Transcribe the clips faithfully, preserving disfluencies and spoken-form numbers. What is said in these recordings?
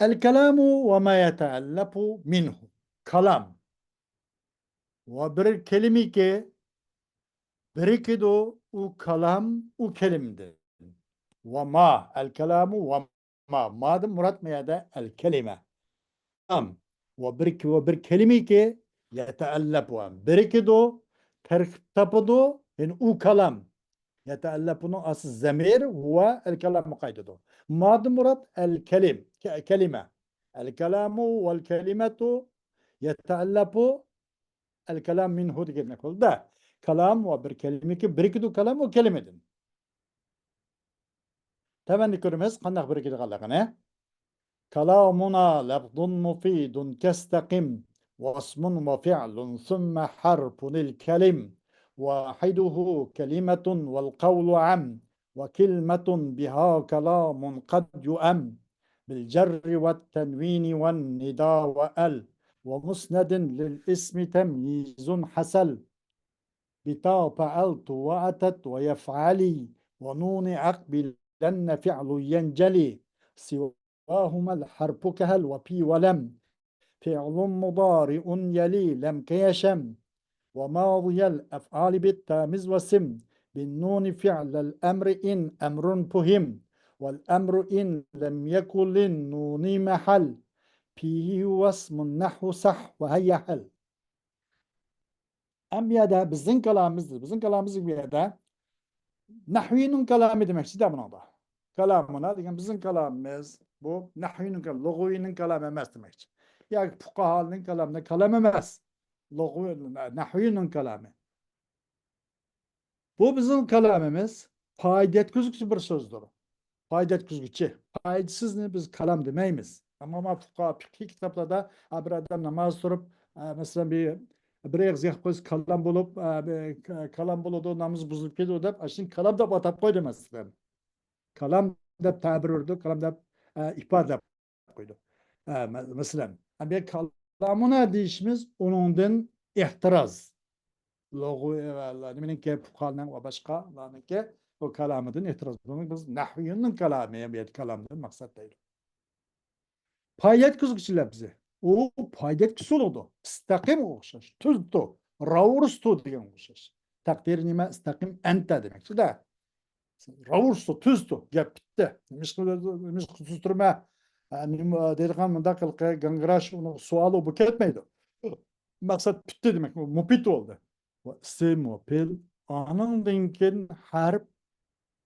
الكلام وما يتألف منه. كلام. وبر كلمة كي بركدو، و كلام، و كلمدن. وما، الكلام وما. ما، مادىن مۇراد مۇ يەردە الكلمة. كلام. وبر، وبر كلمة كي يتألف، بركدو، تركيب تاپىدۇ، يەنى ئۇ كالام. يتألفنىڭ ئاسلى زەمىر ۋە ئەل كالامغا قايتىدۇ. مادىن مۇراد ئەل كەلىم، كە-، كەلىمە. ئەل كالامۇ ۋەل كەلىمەتۇ يەتەئەللەپۇ ئەل كالام مىنھۇ دېگەندەك بولدى-دە. كالام ۋە بىر كەلىمىكى، بىرىكىدۇ كالام ۋە كەلىمىدىن. تۆۋەندە كۆرىمىز قانداق بىرىكىدىغانلىقىنى. كلامنا لفظ مفيد كاستقم، واسم وفعل ثم حرف الكلم، واحده كلمة والقول عم، وكلمة بها كلام قد يؤم، بالجر والتنوين والندى وأل، ومسند للاسم تمييز حصل، بتا فعلت وأتت ويفعلي، ونون أقبلن فعل ينجلي، سوى سواهما الحرف كهل وفي ولم، فعل مضارع يلي لم كيشم، وماضي الأفعال بالتامز وسم، بالنون فعل الأمر إن أمر فهم، والأمر إن لم يكن للنون محل، فيه واسم نحو صح وهيا هل. ئەم بۇ يەردە بىزنىڭ كالامىمىز، بىزنىڭ كالامىمىز بۇ يەردە نەھۋىنىڭ كالامى دېمەكچى-دە بۇنىڭدا. كالامىنا دېگەن بىزنىڭ كالامىمىز، بۇ نەھۋىنىڭ كالامى، لۇغىۋىنىڭ كالامى ئەمەس دېمەكچى. ياكى پۇقاھانىڭ كالامى، كالام ئەمەس. لۇغىۋى، نەھۋىنىڭ كالامى. بۇ بىزنىڭ كالامىمىز پايدا يەتكۈزگۈچى بىر سۆزدۇر. پايدا يەتكۈزگۈچى. پايدىسىزنى بىز كالام دېمەيمىز. ئەمما ما پۇقا-، پىقھىي كىتابلاردا، ھە، بىر ئادەم ناماز تۇرۇپ، ھە، مەسىلەن، بىر، بىر ئېغىز گەپ قىلسا كالام بولۇپ، ھە، بىر ك-، كالام بولىدۇ، نامىزى بۇزۇلۇپ كېتىدۇ دەپ، ئاشۇنى كالام دەپ ئاتاپ قويدى، مەسىلەن. كالام دەپ تەبىر بېرىدۇ، كالام دەپ، ھە، ئىپادىلەپ قويدى. ھە، مە-، مەسىلەن، ھە، بۇ كالامۇنا دېيىشىمىز ئۇنىڭدىن ئېھتىراز. لۇغۋى، نېمىنىڭكى، پۇقانىڭ ۋە باشقىلارنىڭكى بۇ كالامىدىن ئېھتىراز. بۇنى بىز نەھۋىينىڭ كالامى، بۇ يەردە كالامدىن مەقسەت دەيدۇ. پايدا يەتكۈزگۈچى لەپزى. ئۇ پايدا يەتكۈچى بولىدۇ. ئىستەقىمغا ئوخشاش. تۈزدۇ. راۋۇرۇستۇ دېگەنگە ئوخشاش. تەقدىرى نېمە؟ ئىستەقىم ئەنتە دېمەكچىدە. راۋۇرۇستۇ، تۈزدۇ، گەپ پۈتتى. نېمىشقا، نېمىشقا تۈزدۈرمە؟ ھە، نېمە دەيدىغان مۇنداق قىلقى، گاڭگىراش ئۇنىڭ سوئالى بۇ كەتمەيدۇ. مەقسەت پۈتتى دېمەك، ئۇ مۇپىت بولدى. ۋە ئىسىم ۋە پېئىل، ئانىڭدىن كېيىن ھەرپ،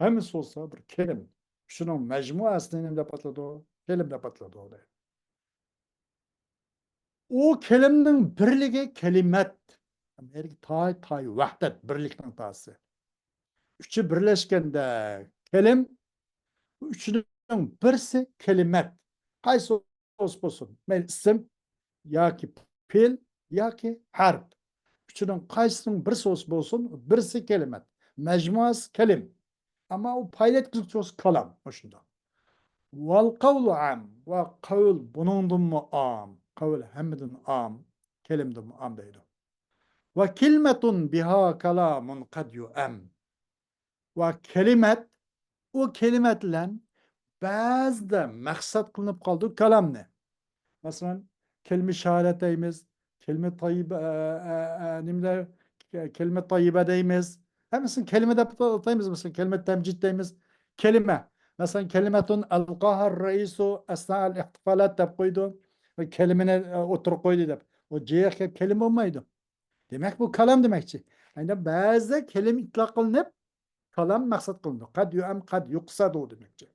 ھەممىسى بولسا بىر كەلىم. شۇنىڭ مەجمۇئەسىنى نېمە دەپ ئاتىلىدۇ؟ كەلىم دەپ ئاتىلىدۇ دەيدۇ. ئۇ كەلىمنىڭ بىرلىكى كەلىمەت. تاي، تاي، ۋەھدەت، بىرلىكنىڭ تاسى. ئۈچى بىرلەشكەندە كەلىم، ئۈچىنىڭ بىرسى كەلىمەت. قايسى بولسا بولسۇن، مەيلى ئىسىم ياكى پېئىل ياكى ھەرپ. ئۈچىنىڭ قايسىنىڭ بىرسى بولسا بولسۇن، بىرسى كەلىمەت. مەجمۇئەسى كەلىم. ئەمما ئۇ پايدا يەتكۈزگۈچى بولسا كالام، مۇشۇنداق. ۋەل قەۋلۇ ئەم، ۋە قەۋل بۇنىڭدىنمۇ ئام، قەۋل ھەممىدىن ئام، كەلىمدىنمۇ ئام دەيدۇ. ۋە كىلمەتۇن بىھا كالامۇن قەد يۇئەم. ۋە كەلىمەت، ئۇ كەلىمەت بىلەن بەزىدە مەقسەت قىلىنىپ قالىدۇ كالامنى. مەسىلەن، كەلىمە شاھادەت دەيمىز، كەلىمە تەييىبە، ئە، ئە، ئە، نېمىلەر، كەلىمە تەييىبە دەيمىز. ھەممىسىنى كەلىمە دەپ ئاتايمىز. مەسىلەن، كەلىمە تەمجىد دەيمىز. كەلىمە. مەسىلەن، كەلىمەتۇن ئەلقاھەر رەئىسۇ ئەسنائەل ئىھتىفالات دەپ قويدى. كەلىمىنى، ئە، ئوتتۇرىغا قويدى دەپ. ئۇ جىق گەپ كەلىمە بولمايدۇ. دېمەك، بۇ كالام دېمەكچى. ئەمدى بەزىدە كەلىمە ئىتلاق قىلىنىپ، كالام مەقسەت قىلىنىدۇ. قەد يۇئەم، قەد يۇقسەدۇ دېمەكچى.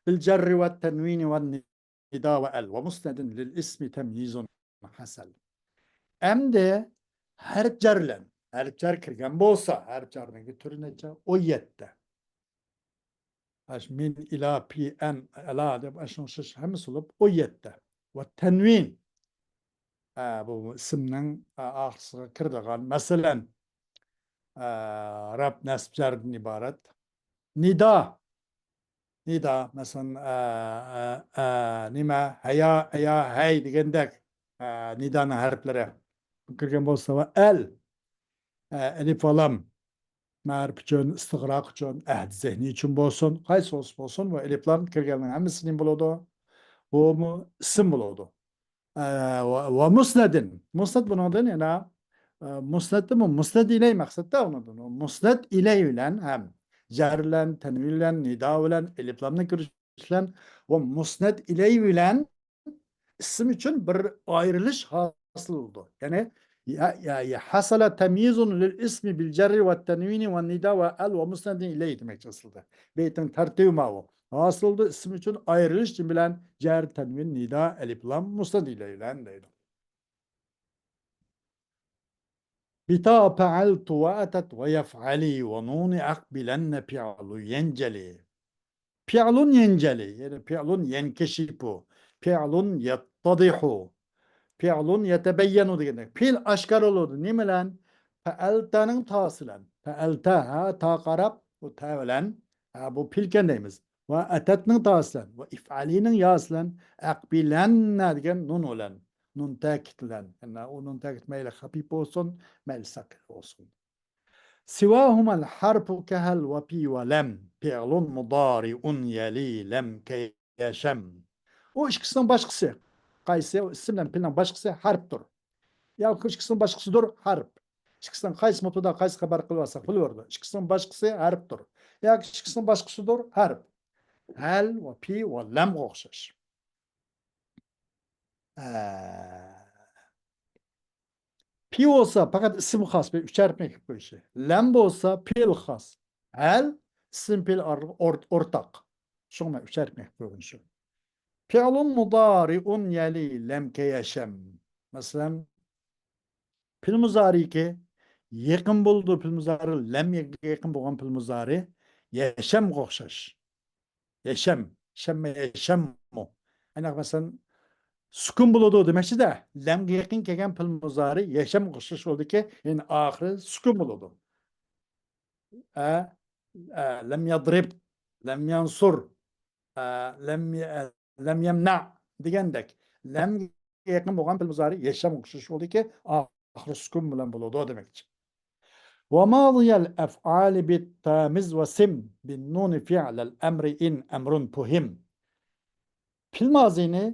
بىل جەررى ۋە تەنۋىنى ۋە نىدا ۋە ئەل ۋە مۇسنەدىن لىل ئىسمى تەميىزۇن ھەسەل. ئەمدى ھەرپ جەرلەن. ھەرپ جەر كىرگەن بولسا، ھەرپ جەرنىڭ تۈرى نەچچە؟ ئون يەتتە. ئاش مىن، ئىلا، پى، ئەن، ئەلا دەپ ئاشۇنىڭ ئوخشاش ھەممىسى بولۇپ ئون يەتتە. ۋە تەنۋىن. ئە، بۇ ئىسىمنىڭ، ئە، ئاخىرسىغا كىرىدىغان. مەسىلەن، ئە، رەپ نەسب جەردىن ئىبارەت. نىدا. نىدا، مەسىلەن، ئە، ئە، ئە، نېمە؟ ھەيا، ئەيا، ھەي دېگەندەك، ئە، نىدانىڭ ھەرپلىرى كىرگەن بولسا ۋە ئەل، ئە، ئەلىف ۋە لام. مەرىپ ئۈچۈن، ئىستىغراق ئۈچۈن، ئەھدى زېھنى ئۈچۈن بولسۇن، قايسى بولسا بولسۇن، بۇ ئېلىپلام كىرگەننىڭ ھەممىسى نېمە بولىدۇ؟ بۇمۇ ئىسىم بولىدۇ. ئە، ۋە، ۋە مۇسنەدىن. مۇسنەد بۇنىڭدىن يەنە، ئە، مۇسنەددىمۇ، مۇسنەد ئىلەي مەقسەتتە ئۇنىڭدىن. مۇسنەد ئىلەي بىلەن ھەم جەر بىلەن، تەنۋىن بىلەن، نىدا بىلەن، ئېلىپلامنى كىرگۈزۈش بىلەن ۋە مۇسنەد ئىلەي بىلەن ئىسىم ئۈچۈن بىر ئايرىلىش ھاسىل بولىدۇ. يەنى، يا، يا، يا، حصل تمييز للاسم بالجر والتنوين والنداء وال ومسند إليه دېمەكچى ئەسلىدە. بېيىتنىڭ تەرتىپى ماۋۇ. ھاسىل بولىدۇ، ئىسىم ئۈچۈن ئايرىلىش نېمە بىلەن؟ جەر، تەنۋىن، نىدا، ئەلىپلام، مۇسنەد ئىلەي بىلەن دەيدۇ. بتا فعلت وأتت ويفعلي ونون أقبلن فعل ينجلي. پىئلۇن يەنجەلى، يەنى پىئلۇن يەنكەشىپۇ، پىئلۇن يەتتەدىھۇ، پىئلۇن يەتەبەييەنۇ دېگەندەك. پېئىل ئاشكارىلىنىدۇ. نېمە بىلەن؟ پەئەلتەنىڭ تاسى بىلەن. پەئەلتە، ھە، تا قاراپ، بۇ تە بىلەن، ھە، بۇ پېئىلكەن دەيمىز. ۋە ئەتەتنىڭ تاسى بىلەن، ۋە ئىفئەلىنىڭ ياسى بىلەن، ئەقبىلەننە دېگەن نۇن بىلەن، نۇن تەكىت بىلەن. يەنى ئۇ نۇن تەكىت مەيلى خەپىپ بولسۇن، مەيلى ساقىل بولسۇن. سواهما الحرف كهل وفي ولم، فعل مضارع يلي لم كيشم. ئۇ ئىككىسىنىڭ باشقىسى. قايسى؟ ئۇ ئىسىم بىلەن پېئىلنىڭ باشقىسى ھەرپتۇر. ياكى ئىككىسىنىڭ باشقىسىدۇر، ھەرپ. ئىككىسىنىڭ قايسى مۇبتەدا، قايسى خەۋەر قىلىۋالساق بولۇۋېرىدۇ. ئىككىسىنىڭ باشقىسى ھەرپتۇر. ياكى ئىككىسىنىڭ باشقىسىدۇر، ھەرپ. ھەل ۋە پى ۋە لەمغا ئوخشاش. ئە، پى بولسا پەقەت ئىسىم خاس، بىر ئۈچ ھەرپنى ئېكىپ قويۇشى. لەم بولسا پېئىل خاس. ھەل، ئىسىم پېئىل ئار-، ئور-، ئورتاق. شۇڭا مەن ئۈچ ھەرپنى ئېكىپ قويغان شۇ. فعل مضارع يلي لم كيشم. مەسىلەن، پېئىل مۇزارىكى يېقىن بولىدۇ، پېئىل مۇزارى لەمگە يېقىن بولغان پېئىل مۇزارى يەشەمگە ئوخشاش. يەشەم، شەممە يەشەممۇ. ئەنە مەسىلەن، سۈكۈن بولىدۇ دېمەكچىدە، لەمگە يېقىن كەلگەن پېئىل مۇزارى يەشەمگە ئوخشاش بولىدۇكى، يەنى ئاخىرى سۈكۈن بولىدۇ. ئە، ئە، لەم يەدرىب، لەم يەنسۇر، ئە، لەم يە-، لەم يەمنە دېگەندەك، لەمگە يېقىن بولغان پېئىل مۇزارى يەشەمگە ئوخشاش بولىدۇكى، ئاخىرى سۈكۈن بىلەن بولىدۇ دېمەكچى. وماضي الأفعال بالتامز وسم بالنون فعل الأمر إن أمر فهم. پېئىل مازىنى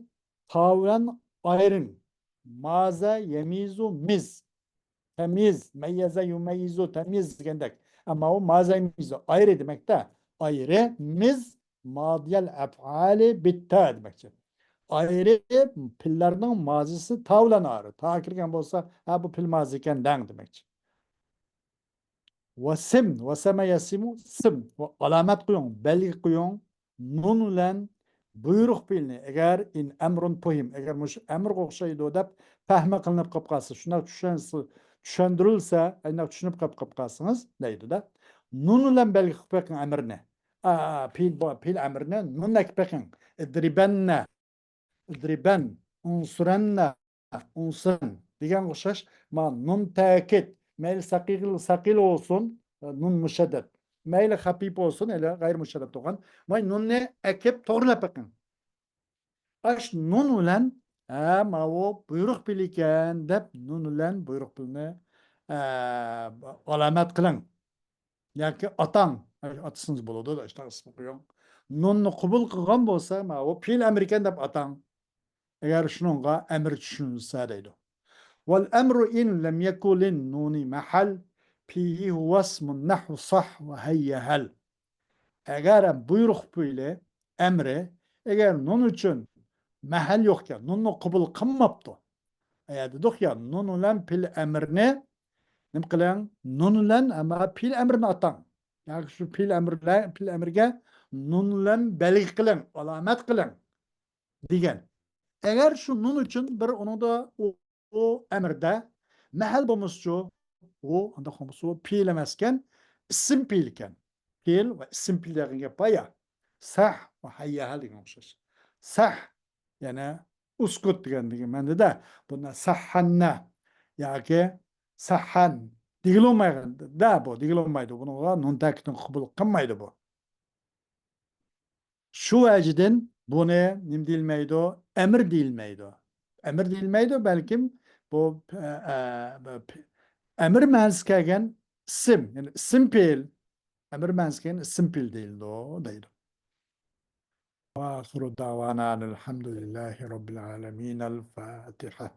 تا بىلەن ئايرىڭ. مازە يەمىزۇ مىز. تەميىز، مەييەزە يۇمەييىزۇ تەميىز دېگەندەك. ئەمما ئۇ مازە يەميىزۇ ئايرى دېمەكتە. ئايرى مىز ماضىيەل ئەفئالى بىتتا دېمەكچى. ئايرى پېئىللەرنىڭ مازىسى تا بىلەن ئايرى. تا كىرگەن بولسا، ھە، بۇ پېئىل مازى ئىكەن دەڭ دېمەكچى. ۋە سىم، ۋە سەمە يەسىمۇ، سىم. ۋە ئالامەت قويۇڭ، بەلگە قويۇڭ. نۇن بىلەن بۇيرۇق پېئىلنى، ئەگەر ئىن ئەمرۇن پۇھىم، ئەگەر مۇشۇ ئەمىرگە ئوخشايدۇ دەپ پەھمى قىلىنىپ قېلىپ قالسا، شۇنداق چۈشەنسە، چۈشەندۈرۈلسە، ئەنداق چۈشىنىپ قېلىپ، قېلىپ قالسىڭىز دەيدۇ-دە. نۇن بىلەن بەلگە قىلىپ بېقىڭ ئەمىرنى. ئا، پېئىل بو-، پېئىل ئەمرىنى نۇن ئەكىپ بېقىڭ. ئىدرىبەننە، ئىدرىبەن، ئۇنسۇرەننە، ئۇنسۇرەن دېگەنگە ئوخشاش. ما نۇن تەكىت، مەيلى ساقىل، ساقىل بولسۇن، نۇن مۇشەددەت. مەيلى خەپىپ بولسۇن، يەنى غەيرىي مۇشەددەت بولغان. ما نۇننى ئەكىپ توغرىلاپ بېقىڭ. ئاش نۇن بىلەن، ھە، ماۋۇ بۇيرۇق پېئىل ئىكەن دەپ، نۇن بىلەن بۇيرۇق پېئىلنى، ئە، ئالامەت قىلىڭ. ياكى ئاتاڭ، ئاتىسىڭىز بولىدۇ، شۇنداق ئىسىم قويۇڭ. نۇننى قوبۇل قىلغان بولسا، ماۋۇ پېئىل ئەمرىكەن دەپ ئاتاڭ. ئەگەر شۇنىڭغا ئەمىر چۈشىنىلسە دەيدۇ. والأمر إن لم يكن للنون محل فيه هو اسم نحو صح وهيا هل. ئەگەر بۇيرۇق پېئىلى، ئەمرى، ئەگەر نۇن ئۈچۈن مەھەل يوقكەن، نۇننى قوبۇل قىلماپتۇ. ئە، دېدۇق يا، نۇن بىلەن پېئىل ئەمرىنى نېمە قىلىڭ؟ نۇن بىلەن ئەمما پېئىل ئەمرىنى ئاتاڭ. ياكى شۇ پېئىل ئەمرىلە-، پېئىل ئەمرىگە نۇن بىلەن بەلگە قىلىڭ، ئالامەت قىلىڭ دېگەن. ئەگەر شۇ نۇن ئۈچۈن بىر ئۇنىڭدا ئۇ، ئۇ ئەمىردە مەھەل بولمىسىچۇ، ئۇ ئانداق بولمىسا، ئۇ پېئىل ئەمەسكەن، ئىسىم پېئىلكەن. پېئىل ۋە ئىسىم پېئىل دېگەن گەپ بار يا. سەھ ۋە ھەييەھەل دېگەن ئوخشاش. سەھ، يەنى ئۇسكۇت دېگەن، دېگەن مەنىدە. بۇنى سەھھەننە ياكى سەھھەن دېگىلى بولمايدۇ بۇ، دېگىلى بولمايدۇ. بۇنىڭغا نۇن تەكىتنى قوبۇل قىلمايدۇ بۇ. شۇ ۋەجىدىن بۇنى نېمە دېيىلمەيدۇ؟ ئەمىر دېيىلمەيدۇ. ئەمىر دېيىلمەيدۇ، بەلكىم بۇ، ئە، ئە، بۇ ئەمىر مەنىسى كەلگەن ئىسىم، يەنى ئىسىم پېئىل، ئەمىر مەنىسى كەلگەن ئىسىم پېئىل دېيىلىدۇ، دەيدۇ. وآخر دعوانا أن الحمد لله رب العالمين. الفاتحة.